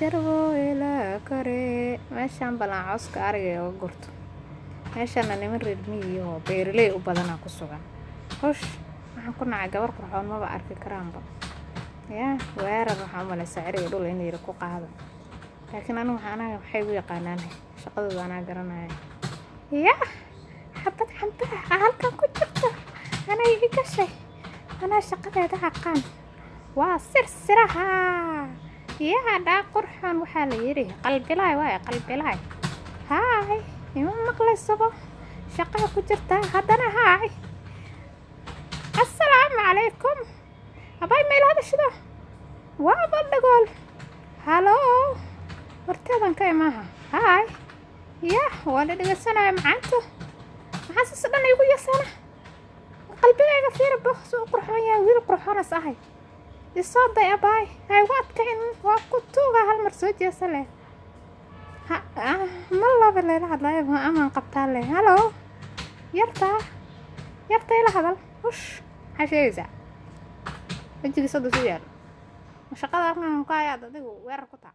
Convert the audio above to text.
Sarboo ilaa kore. Meeshaan balan cawska ariga oga gurto. Meeshana niman reer miyi oo beeraley u badanaa ku sugan. Hush, waxaan ku nacay gabar qurxoon maba arki karaanba. Yaa weerar, waxaan u malaysaa ciriga dhul in yiri ku qaado. Laakiin anigu waxaan anaga waxay igu yaqaanaan shaqadooda anaa garanaya. Yaa xabad cambe ah halkan ku jirto, anaa iga gashay, anaa shaqadeeda aqaan, waa sirsiraha. Yaa dhaa qurxoon, waxaa la yidhi qalbilaay waay, qalbilaay. Haay, ima maqlaysaba, shaqaa ku jirtaa haddana. Haay, assalaamu calaykum abay, meel hadashado waaba dhagool. Hello, horteedan ka imaaha. Haay, yah, waa la dhegeysanaya macaanto. Maxaa sas dhan igu yasana? Qalbigayga fiirbo suu u qurxoon yahay, wiil qurxoonas ahay. Isoo day abaay, ha igu adkayn, waa ku tuuga. Hal mar soo jeesa leh. Ma laba leela hadlayo amaan qabtaa leh. Hello, yartaa, yarta ila hadal. Hush, maxaa sheegaysaa? Wejigiisa hadda su yaal, shaqada halkan ku hayaad adigu weerar ku taa.